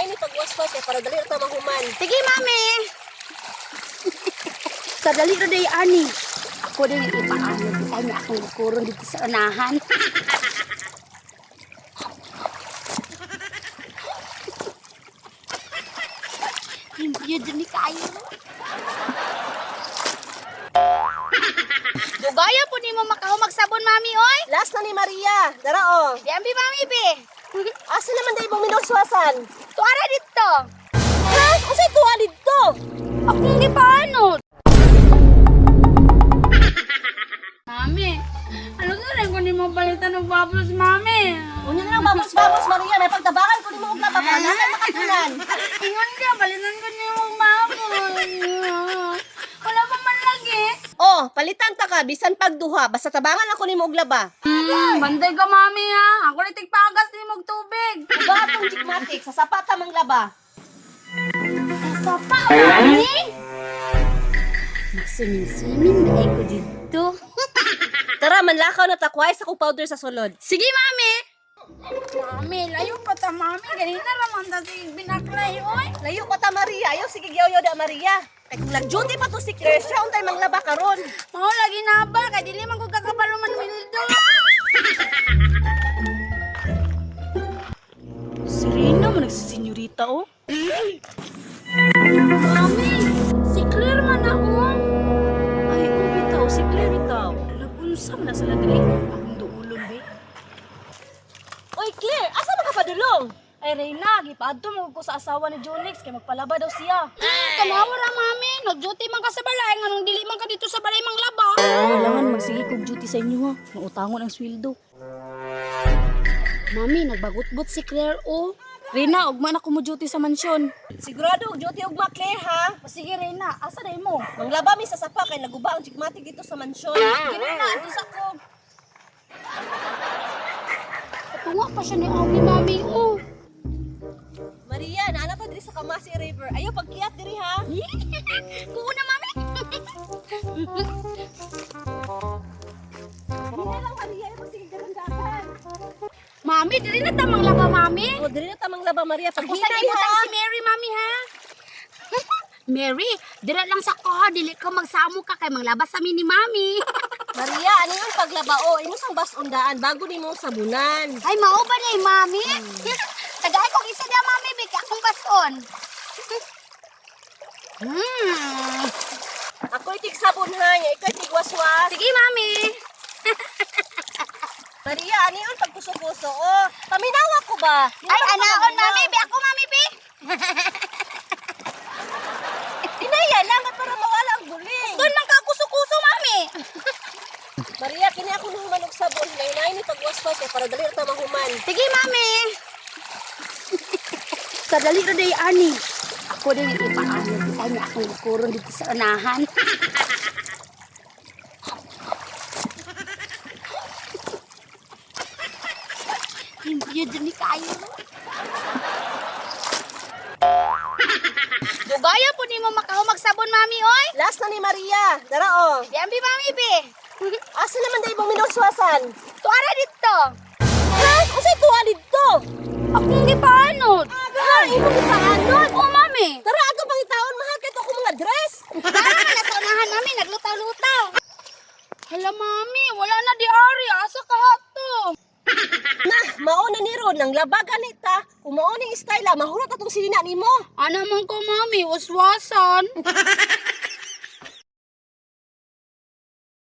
Hinay ni pagwaswas eh, para dali ra ta mahuman. Sige, mami. Sa dali ra day ani. Ako din ipaano kita niya akong kuron dito sa unahan. Hindi yun ni kayo. Dugaya po ni mo makahumag sabon, mami, oy. Last na ni Maria. Dara oh. Di ambi, mami, be. Asa naman day mong minuswasan? Tuara dito. Ha? Unsay tuwa didto? Akong gipaanod. Mami, ano sa rin ko ni mo palitan ng bubbles, mami? Unya na lang babos-babos Maria, may pagtabangan ko nimo og laba para na kay makatunan. Ingon ka, palitan ko ni mo bubbles. Wala pa man lagi. Oh, palitan ta ka bisan pagduha, basta tabangan ako nimo og laba. Bantay ka, mami, ha? Ako na tigpagas ni mong tubig. Uba atong jigmatic, sa sapa ta manglaba. Sapa, mami? Magsumin-sumin ba ko dito? Tara, manlakaw na takway sa kong powder sa sulod. Sige, mami! Mami, layo pa ta, mami. Ganina raman ta si binaklay, oy. Layo pa ta Maria, ayaw sige giyaw da Maria. Kay kung nag-duty pa to si Claire, siya untay manglaba karon. Mao lagi na ba? Kay dili man ko kakabalo man Wildo. Serena mo nagsisenyorita oh. Mami, si Claire man ako. Ay, oh, bitaw, si Claire bitaw. Nagunsa man na sila diri. Akong duulon be. Oy Claire, asa man ka padulong? Ay Reyna, gipaadto mo ko sa asawa ni Jonix kay magpalaba daw siya. Tanawa ra mami, nag-duty man ka sa balay nganong dili man ka dito sa balay manglaba. Kailangan magsige kog duty sa inyo ha. Nautangon ang sweldo. Mami, nagbagutbot si Claire oh. Reyna, ugma na ko mo duty sa mansyon. Sigurado og duty ugma Claire ha. O sige Reyna, asa na mo? Manglaba mi sa sapa kay naguba ang jigmatic dito sa mansyon. Kini na ato sa ko. Katunga pa siya ni Ami mami oh. Maria, naana pa diri sa Kamasi River. Ayaw pagkiyat diri ha. Kuo na mami. Hindi lang Maria, ayaw pagsige dagan-dagan. Mami, dili na tamang laba mami. O diri na tamang laba Maria, Ako sa paghinay ibutang ha. si Mary mami ha. Mary, dira lang sa ko, dili ka magsamo ka kay manglabas sa ni mami. Maria, ano yung paglabao? Imo sang basundaan bago nimo sabunan. Ay, mao ba na mami? Tagay kong isa na, mami, bigay akong bason. Ako itig sabon ha, nya ikaw itig waswas. Sige, mami. Maria, ano yung pagkuso-kuso? Oh, paminawa ko ba? Di Ay, ba anaon, paminaw? mami. Bi ako, mami, bi. Inaya lang at para mawala ang guling. Doon man ka kuso-kuso, mami. Maria, kini ako nung human og sabon. Hinay ni pagwaswas eh, para dali ra ta mahuman. Sige, mami. Sa dali ra day ani. Ako din ipaano kita niya akong kuron dito sa unahan. Hindi yun ni kayo. Dugaya po ni mo makahumag sabon, mami, oy. Last na ni Maria. Dara oh. Di ambi, mami, be. Asa naman day mong minuswasan? Tuara dito. Ha? Unsay tuwa didto? Akong gipaanod. Ha, imo gipaanod. Oo, mami. Tara ato pangitaon mahal kay to akong mga dress. Tara na sa unahan, mami. Naglutaw-lutaw. Hala, mami. Wala na di ari. Asa ka to? Na, mao na ni ron nang laba ganita. Kung mao ning style ah, mahurot atong silina nimo. Ana man ko, mami. Waswasan.